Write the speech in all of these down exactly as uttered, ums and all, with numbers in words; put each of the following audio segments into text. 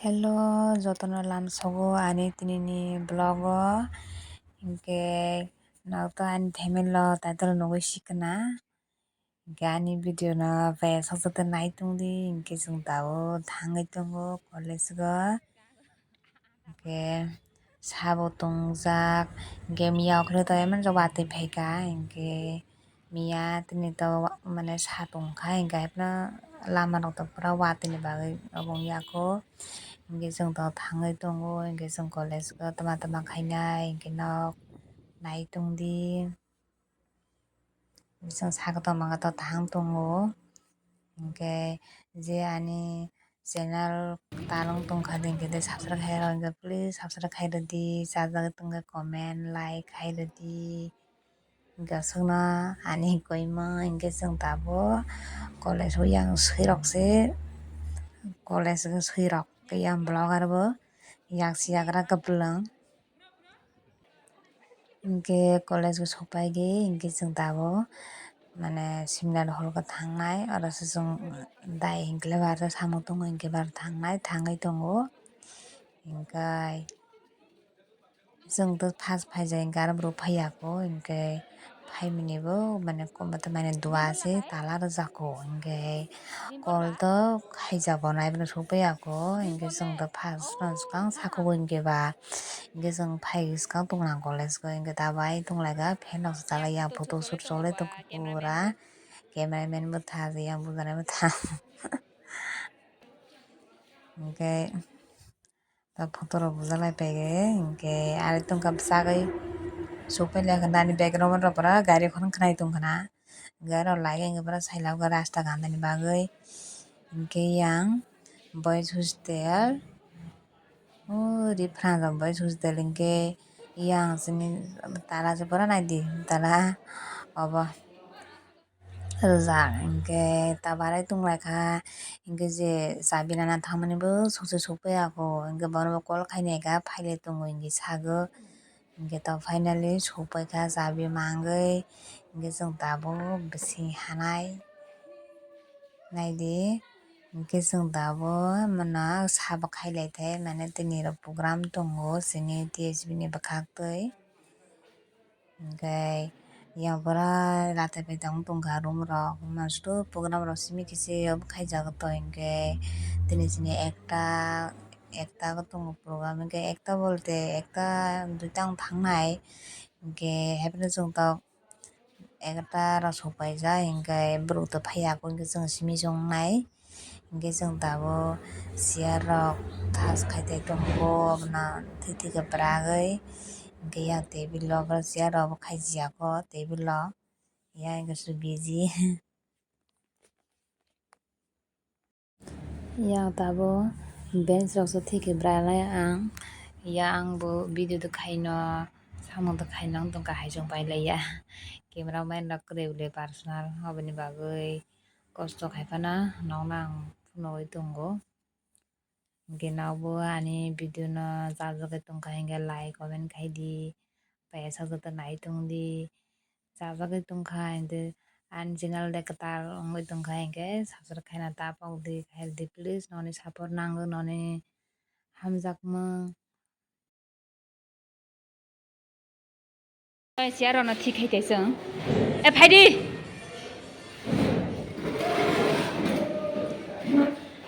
Hello, jotono lamsogo ani tinini vlog o. Hinkhe nok to ani family lo title nugwi sikna. Hinkhe ani video no bai sajagwi nai tongdi. Hinkhe chwng tabuk thangwi tongo college o. Hinkhe sabo tongjak, hinkhe miya okhorwi to emon watwi phaikha, hinkhe miya tini to mane sa tongkha, hinkhe haino lama rok to pura watwi ni bagwi obo wngya kho. Hinkhe chwng to thangwi tongo, hinkhe chwng college o tama tama khainai, hinkhe nok nai tongdi. Bising saka tongma khe to thang tongo. Hinkhe je ani channel talong tongkha, hinkhe de subscribe khairok, hinkhe please subscribe khairodi, chajagwi tongkha comment, like khairodi. Hinkhe aswkno ani koimung, hinkhe chwng tabuk college o yang swirok se, college o swirok yang vlogger bo, yang siyagra kwplwng. Hinkhe college o sokpaidi, hinkhe chwng tabuk mane seminar hall o thangnai, oro se chwng dai hinkhe le bar samung tongo, hinkhe bar thangnai, thangwi tongo. Hinkhe chwng to first phaijak, hinkhe aro borok phaiya kho, hinkhe phaimani bo mane duwa se tala rwjak kho, hinkhe call to khaijak bo naibrw sokpaiya kho, hinkhe chwng to first no swkang sakhugo hinkhe ba, hinkhe chwng phai swkang tonglang college o, hinkhe ta bai tonglaikha fan rok se chalaiya, photo shoot cholai tongkha pura, camera man bwtha yang bujanai bwtha hinkhe. Ta photo rok bujalai paiye, hinkhe ari tongkha bwsagwi sokpailaikha nani background rok pura gari khorang khnai tongkhana, gari rok laiya hinkhe pura sailaiya rasta gana ni bagwi. Hinkhe yang boys hostel, o ri phrang rok boys hostel hinkhe yang sini tala se pura naidi tala obo. Rijak, hinkhe ta barai tonglaikha, hinkhe je chabi nana thangmani bo sokse sokpaiya kho, hinkhe bono bo call khainaikha, phailai tongo hinkhe sago, hinkhe to finally sokpaikha chabi mangwi, hinkhe chwng tabuk bising hanai naidi, hinkhe chwng tabuk mano sabo khailai thai, mane tini rok program tongo chini T S B ni bwkhaktwi. Hinkhe yang pura lathai pai tong tongkha room rok, mane sudu program rok simi khe se obo khaijak to hinkhe tini chini ekta, ekta tongo program hinkhe ekta bolte ekta duita wng thangnai hinkhe hapheno chwng tok ekta rok sokpaijak hinkhe borok to phaiya kho hinkhe chwng simi se wngnai. Hinkhe chwng tabuk chair rok thas khai tai tongo, abono thwi thwi khe bwragwi. Hinkhe yang table o chair rok bo khaijak o table o, yang hinkhe chwng busy. Yang tabuk bench rok se thwi khe bwralai ang, yang ang bo video do khaino, samung do khaino wng tongkha, hai chwng pailaiya. Camera man rok kwrwi bwlwi personal, oboni bagwi kosto khai phano nokno ang phunugwi tongo. Hinkhe nokbo ani video no chajagwi tongkha hinkhe like comment khaidi, paisa joto nai tongdi, chajagwi tongkha hinkhe ani channel de kwtal wngwi tongkha hinkhe subscribe khaina ta pokdi, khaidi please, noni support nango, noni hamjakmung. Chair rokno thik khai tei chwng. E, phaidi.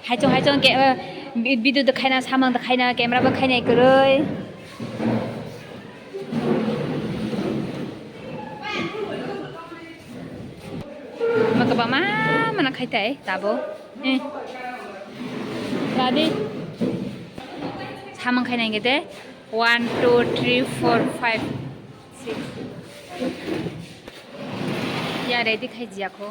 Haichung, haichung, ke, eh, bi-, video do khaina, samung do khaina, camera bo khainai kwrwi. Ma kwbangma mano khai tai tabo. Eh. Tadi. Samung khainai kete. One, two, three, four, five, six. Ya ready khai jia kho.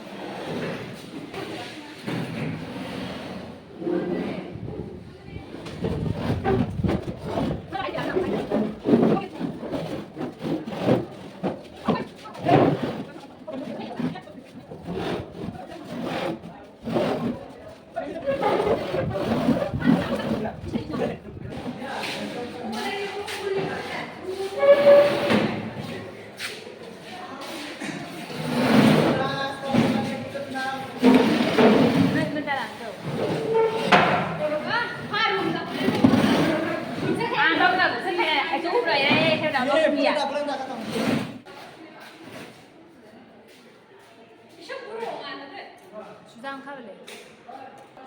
Sujang kha bele.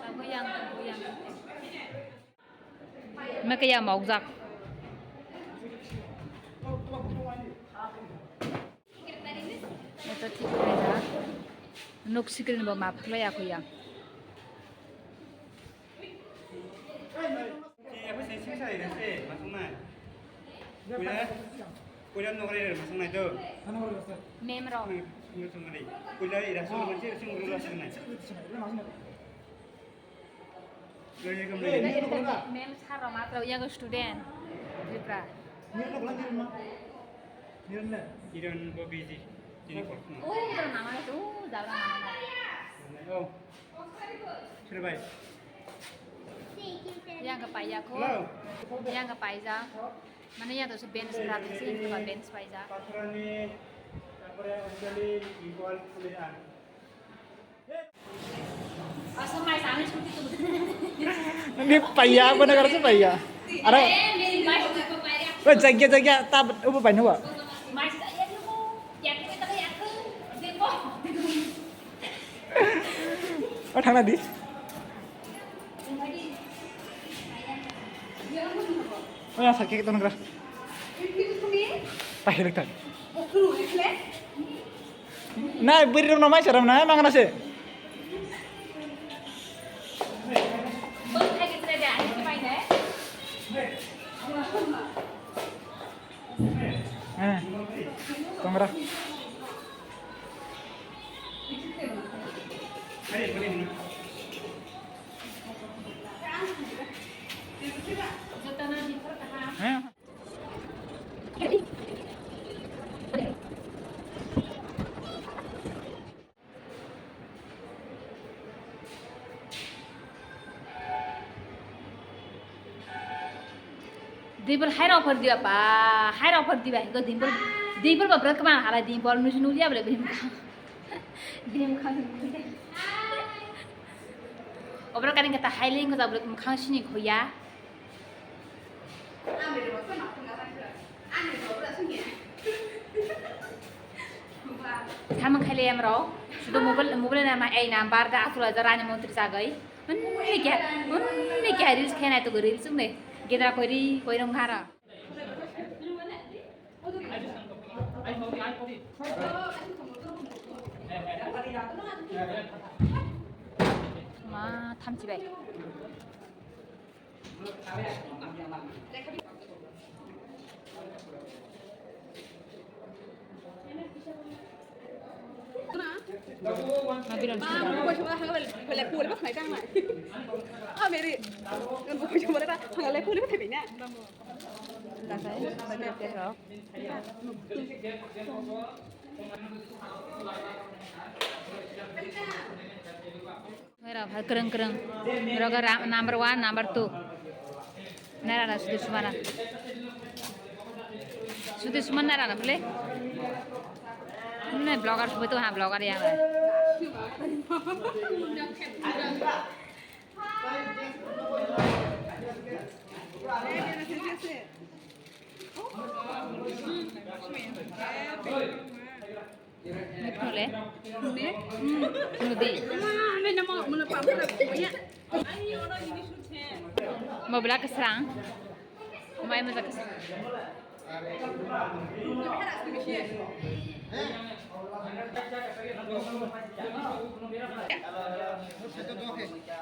Tamo yang, tamo yang. Mekhe ya mokjak. Ito thik khe jak. Nuk sikil ni bo ma phaklai ya kho ya. Mem rok. Mem sir rok ma phaklai ya kho student. Tripura. Iron bo busy. Tini kok. Oh, iron mama tu, jabra mama. Oh. Sir bai. Yang ka paiya ko. Hello. Yang ka paija. Mane ya to se bench rat se, ini ka bench paija. Patrani, tapore Anjali, Nicole, Kulian. Ini paiya, apa negara sih paiya? Ada. Wah, jaga jaga, tab, apa paina wa? Oh, thangna di. Oh, ya, sakit itu negara. Tahi lektan. Nai, beri rok no mai saram nai, mangana se. Eh, tongra. Eh. Dimple hai rok phar diba pa, hai rok phar diba, hingke dimple, dimple ba bwrwk kwma halai dimple, nusi nukya bole bini bwkha. Bini bwkha nukya. Obra kani kata hai link ko jabole bwkha sini khoya. Samung khaile amrok sudo mobile, mobile nama ei number da asula ja rani montri jagai. Unni kya, unni kya reels khenai to reels unni. Gedra kori, koi rong hara. Ma thamchi bai. Oi rok hai kwrwng kwrwng. Oro khe ra-, number one, number two. Nairana sudi sumana. Sudi suman nairana bole. Nai blogger subai to ha blogger ya. Nipnole. Nudi. Mobila kwsrang. Mai mojak kwsrang.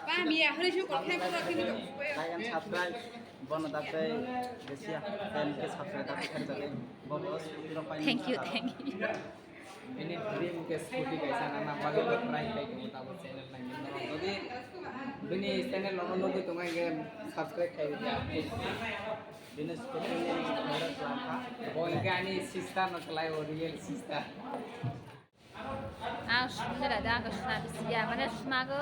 Pamiya hwrwi sukor khe borok tini. Like and subscribe. Bono daktai Desia, fan ke subscribe daktai kari daktai. Bono scooty rok paini. Thank you, thank you. Bini dream ke scooty kaisa nana bagwi bo try khai tongo tabo channel nai. Jodi bini channel no nugwi tongo hwnkhe subscribe khai di. Bini scooty ni viral khlai kha. Bo hwnkhe ani sister no khlai o, real sister. Ang sumni rada ang suna bisi ya, mane sunago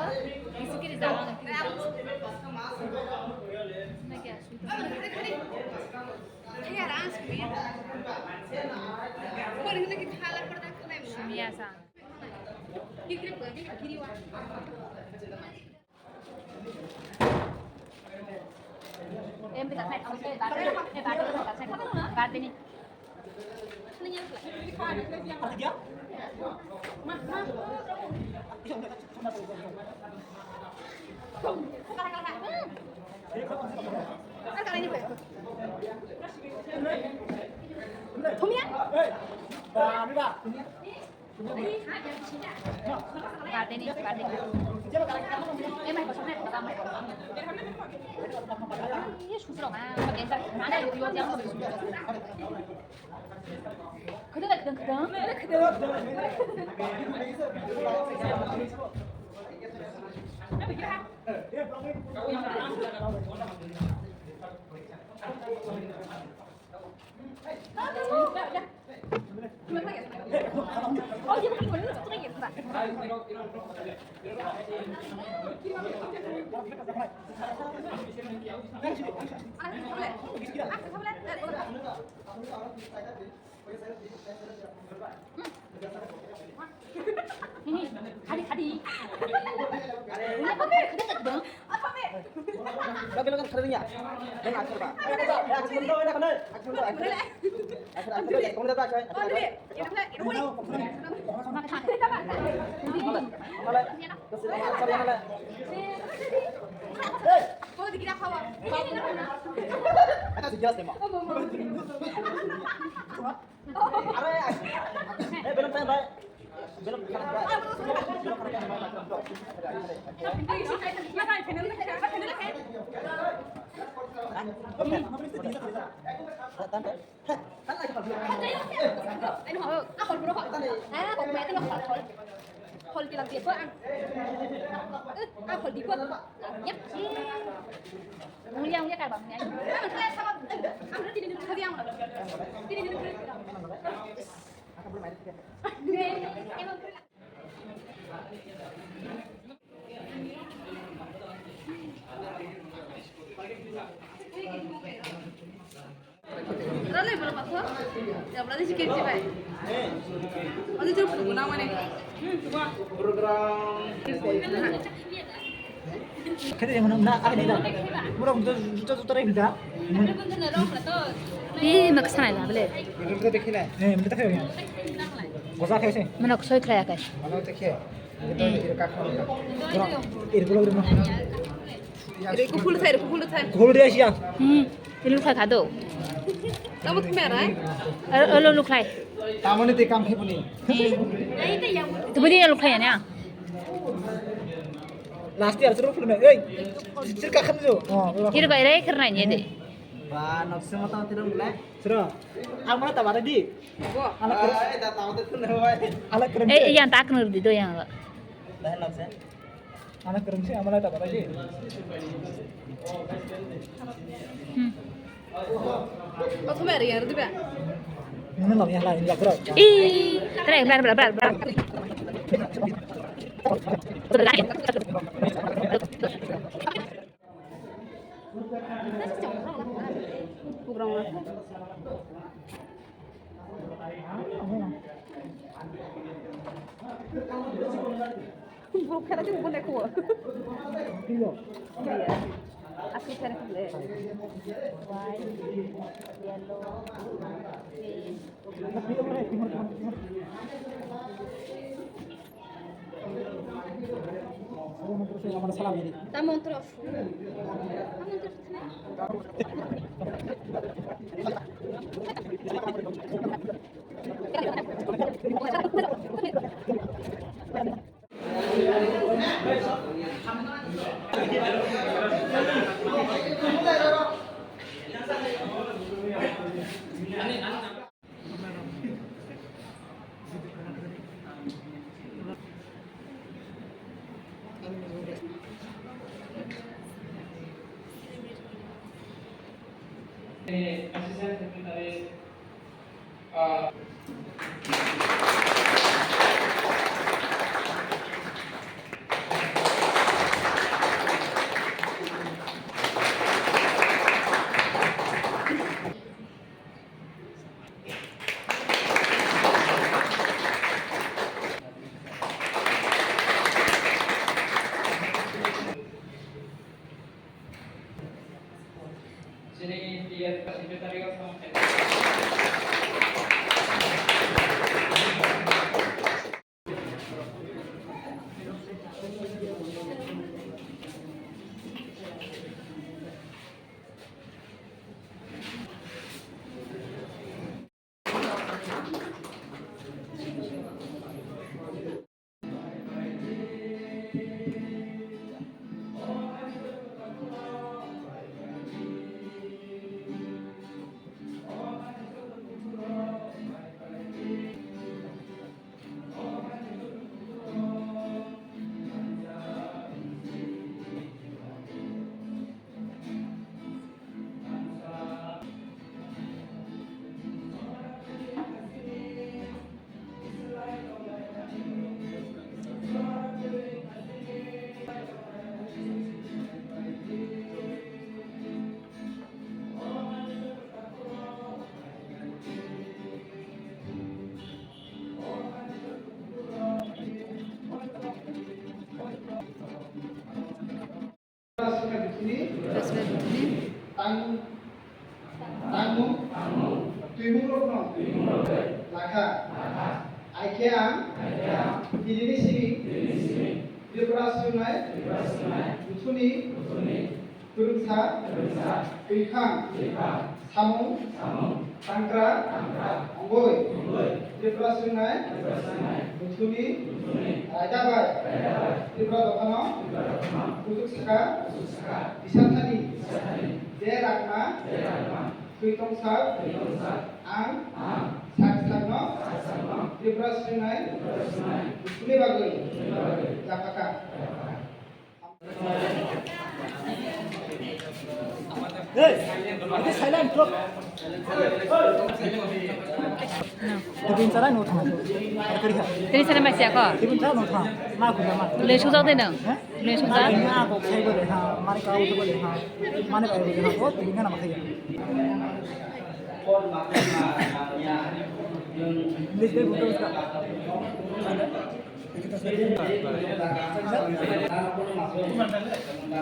bisi kiri jalo. Sumya sa. Em, kita naik, kamu saya, birthday, eh, birthday, birthday ni. Khadi, khadi. Apa me? Apa me? Lagi, lagi, khadi niya. Dengan akhir, Pak. Akhir, akhir, akhir, akhir, akhir, akhir, akhir, akhir, akhir, akhir, akhir, akhir, akhir, akhir, akhir, akhir, akhir, akhir, akhir, Khede yang mana? Ada di dalam. Murah untuk juta-juta rai kita. Ih, mak sana lah, boleh. Itu kita kena. Eh, kita kena. Gua saya sih. Mana aku soal kaya kai. Mana kita kena? Itu kita kakak. Irkulo irkulo. Ere kuphul thai, ere kuphul thai. Kuphul dia sia. Hmm, ini lukhai khado. Tamo thumya rai? Alo lukhai. Tamoni te kam khai puni. Tubudi ya lukhai ya na. Last year suru phul me. Ei, sir ka khan jo. Oh, kir bai rai kir nai ne de. Ba, nok se mata tiro mulai. Sir. Ang mana tabara di. Ala kir. Ai, da tamo te thun bai. Ala kir. Eh, yang tak nur di do yang. Dah nok se. Anak kerengsi amalai tak apa sih? Hmm. Oh, kau beri ya, itu beri. Ini lah, ya lah, ini lah, bro. Ih, terang, benar, benar, benar, benar. Borok khera khe bo nai kho. Iya. Aswk khera khe le. White, yellow, green. Ta montro. Ta montro. Assistant Secretary, uh, Tangmung, tangmung, twimungrokno lakha. Aikhe ang tinini simi Tripura swrwngnai buthuni kwrwngsa, kwrwngkhang, samung, tangkra wngwi Tripura swrwngnai buthuni raida bai Tripura dophano kuchuk saka. Bisakthani je rangma thwi tongsa ang sak sakno Tripura swrwngnai buthuni bagwi yaphakha. Tibin chara no thang. Tini sana mai siya ko? Tibin chara no thang. Ma ku ma. Le sujak de nang. He? Le sujak. Ini aku saya boleh ha. Mari kau tu boleh ha. Mana kau boleh ha. Oh, tibin kana makai. English de buka buka.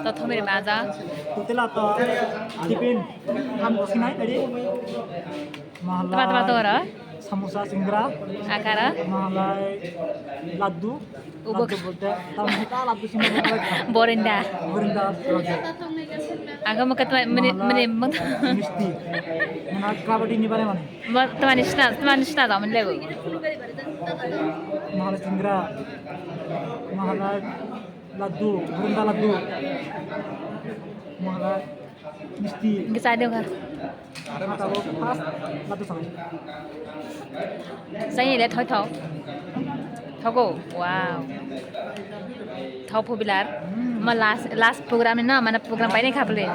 To thomir baja. Tutela to tipin ham bosinai tadi. Tama tama to ora. Samosa singra. Akara. Mahalai laddu. Ubuk. Laddu bolte tam ta laddu singra. Borinda. Borinda laddu. Aga mo katma mene mene mo. Misti. Mana kabadi ni bare mane. Mo tamani sna tamani sna da mane lego. Mahalai singra. Mahalai laddu, burunda laddu. Mahalai misti. Hingke chai dong kha. Ata bo first laddu sangai. Chai le thoi thok. Thogo. Wow. Thok popular. Ma last last program ni na mana program pai ni kha bole.